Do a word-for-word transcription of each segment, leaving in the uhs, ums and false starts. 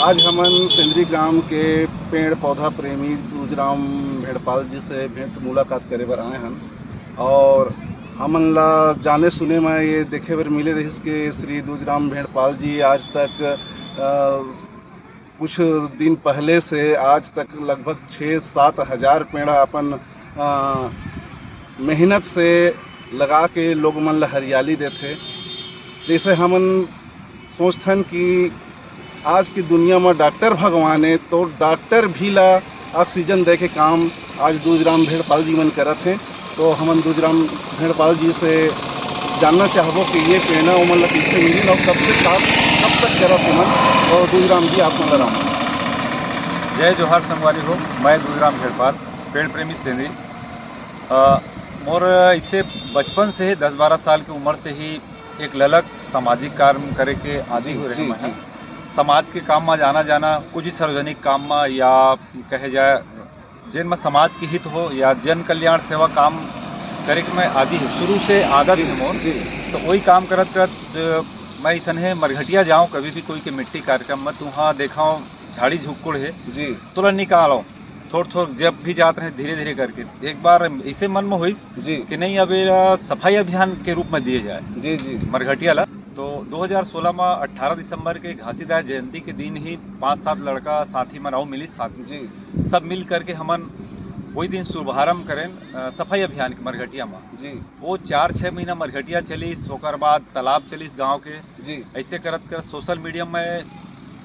आज हमन सेंदरी ग्राम के पेड़ पौधा प्रेमी दूजराम भेड़पाल जी से भेंट मुलाकात करे बर आए हन और हमन ला जाने सुने में ये देखे बर मिले रहिस कि श्री दूजराम भेड़पाल जी आज तक अ, कुछ दिन पहले से आज तक लगभग छः सात हजार पेड़ अपन अ, मेहनत से लगा के लोग मन ला हरियाली देथे। जैसे हमन सोचथन कि आज की दुनिया में डॉक्टर भगवान है, तो डॉक्टर भी ला ऑक्सीजन दे के काम आज दूजराम भेड़पाल जी मन करत हैं। तो हमन दूजराम भेड़पाल जी से जानना चाहबो कि ये प्रेरणा ओमन ला कैसे मिली और कब से काम, कब तक करत हे मन। और दूजराम जी, आप मन ला राम। जय जोहार संगवारी हो, मैं दूजराम भेड़पाल, पेड़ प्रेमी सेंदरी। अ, मोर इसे बचपन से ही, दस बारह साल की उम्र से ही एक ललक सामाजिक काम करे के आदी जी, हो रहे जी, मैं जी। समाज के काम में जाना जाना, कुछ भी सार्वजनिक काम में या कहे जाए जेन में समाज के हित हो या जन कल्याण सेवा काम करे के मैं आदी है, शुरू से आदत जी, है मोर। जी। तो वही काम करत करत, अ, मैं ऐसन है मरघटिया जाऊँ कभी भी कोई के मिट्टी कार्यक्रम में, तो वहाँ देखा झाड़ी झुक्कुड़ है, जी। तुरंत निकालो, थोड़ थोड़ जब भी जात रहे धीरे धीरे करके। एक बार ऐसे मन में होइस जी। कि नहीं, अब ये सफाई अभियान के रूप में दिए जाए जी, जी। मरघटिया ला। तो दो हज़ार सोलह में अठारह दिसंबर के घासीदास जयंती के दिन ही पांच सात लड़का साथी मन अउ मिलिस साथ में। जी। सब मिल करके हमन वही दिन शुभारंभ करें, अ, सफाई अभियान के मरघटिया में। जी। वो चार छः महीना मरघटिया चलिस, ओकर बाद तालाब चलिस गांव के। जी। ऐसे करत करत सोशल मीडिया में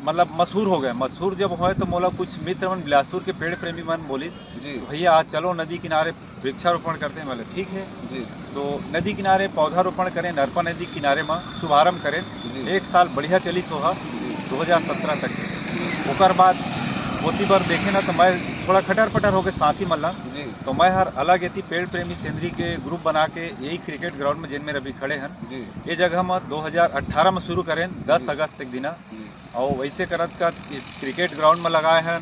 मतलब मशहूर हो गए। मशहूर जब होए तो मोला कुछ मित्र मन बिलासपुर के पेड़ प्रेमी मन बोलिस, जी। "भैया, आज चलो नदी किनारे वृक्षारोपण करते हैं।" बोले, "ठीक है।" जी। तो नदी किनारे पौधारोपण करें, नरपा नदी किनारे में शुभारंभ करें। जी। एक साल बढ़िया चलिस ओहा, जी। दो हज़ार सत्रह तक। जी। ओकर बाद ओती बर देखे ना तो मैं थोड़ा खटर पटर हो गए साथी मन ला। जी। तो मैं हर अलग एती पेड़ प्रेमी सेंदरी के ग्रुप बना के यही क्रिकेट ग्राउंड में, जेन में अभी खड़े हन, जी। ये जगह में दो हज़ार अठारह में शुरू करें, दस जी। अगस्त तक दिना। जी। और वैसे करत का क्रिकेट ग्राउंड में लगाए हन,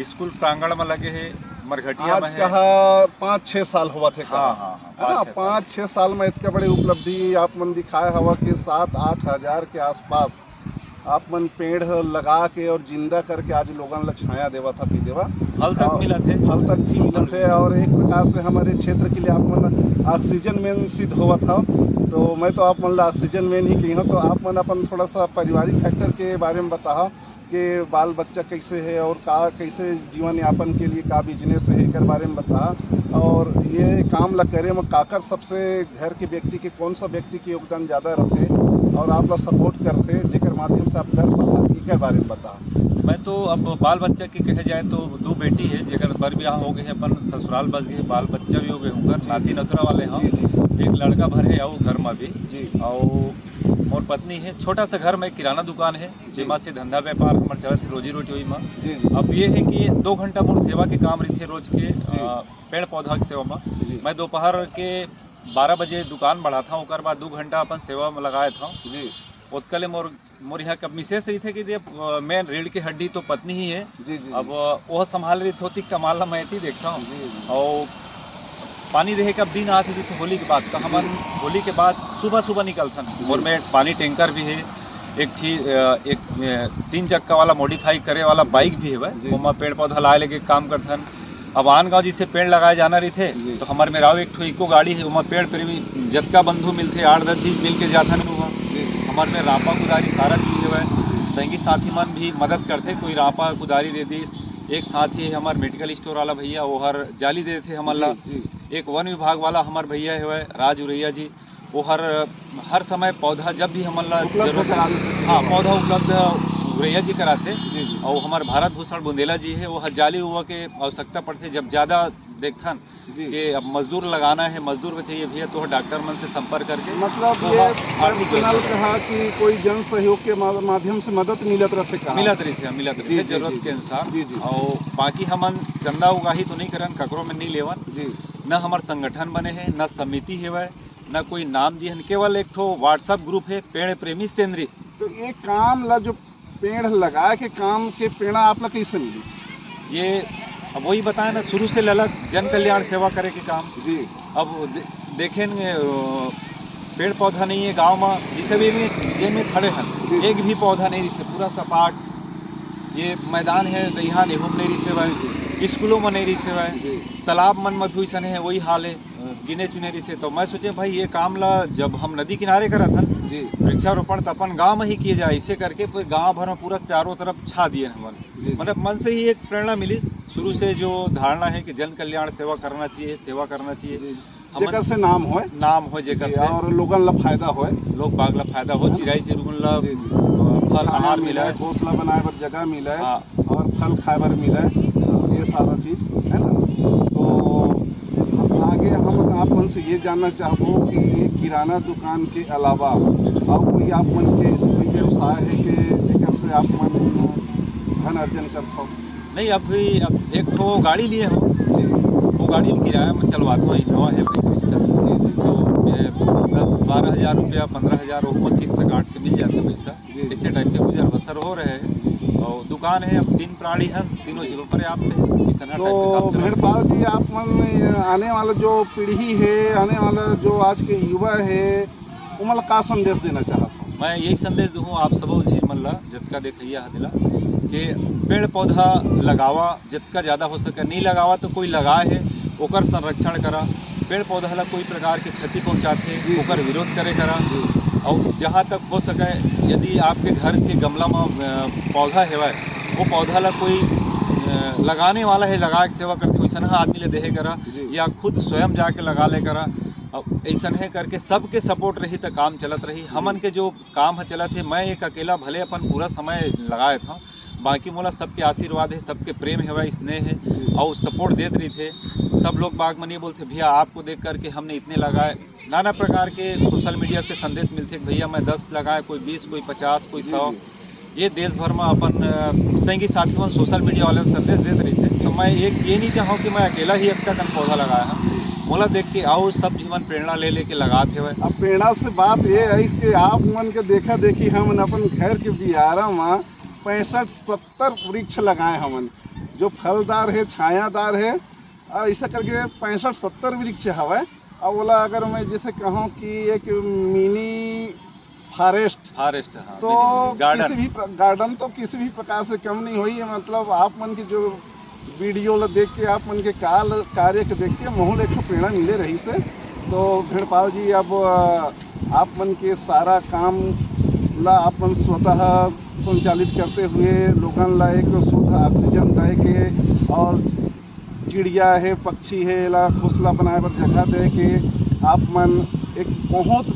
स्कूल प्रांगण में लगे हे, मरघटिया आज में है। कहा पाँच छः साल होवत हे हाँ, कहा। हाँ, हाँ, है ना? पाँच छः साल। पाँच छः साल में इतने बड़े उपलब्धि आप मन दिखाए हवा कि सात आठ हजार के आसपास आप मन पेड़ लगा के और जिंदा करके आज लोगन ला छाया देवत हा कि देवा। फल तक और मिलत हे। फल तक भी मिलत हे और एक प्रकार से हमारे क्षेत्र के लिए आप मन ऑक्सीजन मैन सिद्ध होवत हा। तो मैं तो आप मन ला ऑक्सीजन मैन ही कही हूँ। तो आप मन अपन थोड़ा सा पारिवारिक फैक्टर के बारे में बताओ कि बाल बच्चा कैसे है और का, कैसे जीवन यापन के लिए का बिजनेस है, एकर बारे में बता। और ये काम ला करे में काकर सबसे घर के व्यक्ति के कौन सा व्यक्ति के योगदान ज्यादा रथे और आप ला सपोर्ट करथे, जेकर माध्यम से आप कर पाता, एकर बारे में बता। मैं तो अब बाल बच्चा के कहे जाए तो दो बेटी है, जेकर बर ब्याह हो गए, अपन ससुराल बस गए, बाल बच्चा भी हो गए, उनकर जी, नाती जी। नतुरा वाले हैं। जी, जी। एक लड़का भर है, आओ घर में भी। जी। और मोर पत्नी है, छोटा सा घर में किराना दुकान है, जी। जेमा से धंधा व्यापार हमर चलत है, रोजी रोटी वही में। जी, जी। अब ये है कि दो घंटा मोर सेवा के काम रहिथे रोज के, जी। अ, पेड़ पौधा के सेवा में। जी। मैं दोपहर के बारह बजे दुकान बढ़ात हूँ, ओकर बाद दो घंटा अपन सेवा में लगाए था। जी। ओतका ले मोर, मोर यहाँ कब मिसेस रहिथे कि ये, अ, मेन रीढ़ की हड्डी तो पत्नी ही है। जी, जी, अब, जी। अ, वो संभाल रही होती, कमाल ला मैं एती देखता हूँ। जी, जी। और पानी देहे का दिन आथे, जैसे होली के बाद, तो हमन जी। होली के बाद सुबह-सुबह निकलथन। जी। और में पानी टैंकर भी है, एक ठी, अ, एक, अ, तीन चक्का वाला मॉडिफाई करे वाला बाइक भी है, जी। ओमा पेड़ पौधा लाए लेके काम करथन। अब आन गाँव जैसे पेड़ लगाए जाना रहिथे, जी। तो हमर मेर अउ एक ठो इको गाड़ी है, ओमा पेड़ प्रेमी जतका बंधु मिलथे, आठ दस झी मिल के जाथन ओमा। जी। हमर मेर रापा कुदारी सारा चीज हवय। संगी साथी मन भी मदद करथे, कोई रापा कुदारी दे दिस, एक साथी है हमर मेडिकल स्टोर वाला भैया, वो हर जाली दे देथे हमन ला। जी, जी। एक वन विभाग वाला हमर भैया हवय, राज उरैया जी, वो हर, हर समय पौधा जब भी हमन ला उपलब्ध जरूरत करा है, देथे। हाँ, पौधा उपलब्ध उरैया जी कराथे। जी, जी। और हमर भारत भूषण बुंदेला जी है, वो हर जाली उवा के आवश्यकता पड़थे, जब ज्यादा देखथन जी। कि अब मजदूर लगाना है, मजदूर को चाहिए भैया, तो डॉक्टर मन से संपर्क करके मतलब वो ये हर, हर पर्सनल कहा कि कोई जन सहयोग के मा-, माध्यम से मदद मिलत रहथे कहा? मिलत रहिथे, मिलत जी, रहिथे जी, जरूरत जी, के जी। अनुसार। जी, जी। और बाकी हमन चंदा उगाही तो नहीं करन, ककरो में नहीं लेवन। जी। न हमर संगठन बने हे, न समिति हेवय, न कोई नाम दिहन, केवल एक ठो WhatsApp ग्रुप हे पेड़ प्रेमी सेंदरी। तो ये काम ला जो पेड़ लगा के काम के प्रेरणा आप ला कैसे मिली? ये अब वही बताए ना, शुरू से ललक जन कल्याण सेवा करे के काम। जी। अब दे-, देखें, अ, पेड़ पौधा नहीं है गांव में, जिसे भी, भी जे में खड़े हैं, जी। एक भी पौधा नहीं दिखे, पूरा सपाट। ये मैदान हे, दइहान, एहू म नइ रहिस हवय, स्कूलों म नइ रहिस हवय, तालाब मन म भी वइसने हे, वही हाल हे, गिने चुने रहिस हे। तो मैं सोचे, भाई, ये काम ला जब हम नदी किनारे करत हन, वृक्षारोपण त अपन गांव म ही किए जाए, ऐसे करके पूरे गांव भर म पूरा चारों तरफ छा दिए हमन। मतलब, मन से ही एक प्रेरणा मिलिस। शुरू से जो धारणा है कि जन कल्याण सेवा करना चाहिए, सेवा करना चाहिए, हमन जेकर से नाम होय। नाम होय जेकर जी, से। और लोगन ला फायदा होय। लोग बाग ला फायदा हो, है ना? चिराई चिरगुन ला, जी, जी। अ, फल छाया आहार मिले, मिले। घोंसला बनाए बर जगह मिले हाँ। और फल खाए बर मिले, ये सारा चीज, है ना? तो आगे हम आप मन से ये जानना चाहबो कि ये किराना दुकान के अलावा और कोई आप मन के ऐसे कोई व्यवसाय है कि जेकर से आप मन धन अर्जन करथो? नहीं, अभी अब एक ठो गाड़ी लिए हो, जी। वो गाड़ी किराया में चलवाता हूँ, इनोवा है भाई, क्रिस्टा। जी, जी। तो ये दस बारह हजार रुपया, पन्द्रह हजार, वो किस्त काट के मिल जाता पैसा। जी। इसे टाइप के गुजर बसर हो रहे हैं। और दुकान है, अब तीन प्राणी हैं, तीनों जी। जीवन पर्याप्त है, ऐसा ना तो टाइप का काम चला। भेड़पाल जी, आप मन आने वाला जो पीढ़ी है, आने वाला जो आज के युवा है, ओमन ला का संदेश देना चाहत हो? मैं यही संदेश दूँ आप सबो झिन मन ला, जतका देखइया हदे ला, कि पेड़ पौधा लगावा, जतका ज्यादा हो सके। नहीं लगावा तो कोई लगाए है, ओकर संरक्षण करा। पेड़ पौधा ला कोई प्रकार के क्षति पहुंचाथे, जी, ओकर जी। विरोध करे करा। जी। और जहाँ तक हो सके, यदि आपके घर के गमला में, अ, पौधा हेवय, वो पौधा ला कोई, अ, लगाने वाला है, लगा के सेवा करथे, वैसन आदमी ले देहे करा, जी। या खुद स्वयं जाके लगा ले करा। अब ऐसन है करके सबके सपोर्ट रही त काम चलत रही। हमन के जो काम ह चलत हे, मैं एक अकेला भले अपन पूरा समय लगाए था, बाकी मोला सबके आशीर्वाद है, सबके प्रेम हेवय, स्नेह है, जी। और सपोर्ट देत रहिथे। सब लोग बाग मन ये बोलथे, "भैया, आपको देख करके हमने इतने लगाए।" नाना प्रकार के सोशल मीडिया से संदेश मिलथे कि भैया, मैं दस लगाए, कोई बीस, कोई पचास, कोई जी, सौ। जी। ये देश भर में अपन, अ, संगी साथी मन सोशल मीडिया वाले संदेश देत रहिथे, तो मैं एक ये नहीं चाहूँ कि मैं अकेला ही अतका कन पौधा लगाया है। मोला देख के आओ, सब जीवन प्रेरणा ले लेके लगात हेवय। अब प्रेरणा से बात ये है कि आप मन के देखा देखी हमन अपन घर के बियारा में पैंसठ सत्तर वृक्ष लगाए हमन, जो फलदार है, छायादार है, और ऐसा करके पैंसठ सत्तर वृक्ष हवय। और ओला अगर मैं जैसे कहूँ कि एक मिनी फॉरेस्ट, फॉरेस्ट, हाँ, तो मिनी, मिनी गार्डन। किसी भी प्र-, गार्डन तो किसी भी प्रकार से कम नहीं होई। मतलब, आप मन के जो वीडियो ला देख के, आप मन के काल, कार्य के देख के महू ल एक ठो प्रेरणा मिले रहिस हे। तो भेड़पाल जी, अब, अ, आप मन के सारा काम ला आप मन स्वतः संचालित करते हुए लोगन ला एक शुद्ध ऑक्सीजन दे के और चिड़िया हे, पक्षी हे, एला घोंसला बनाए बर जगह दे के आप मन एक बहुत,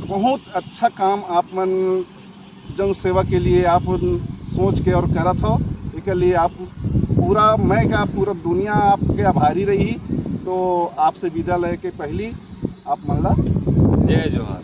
बहुत अच्छा काम आप मन जन सेवा के लिए आप मन सोच के और करत हो। एकर लिए आप पूरा, मैं का पूरा दुनिया आपके आभारी रही। तो आपसे विदा लेके पहली आप मन ला जय जोहार।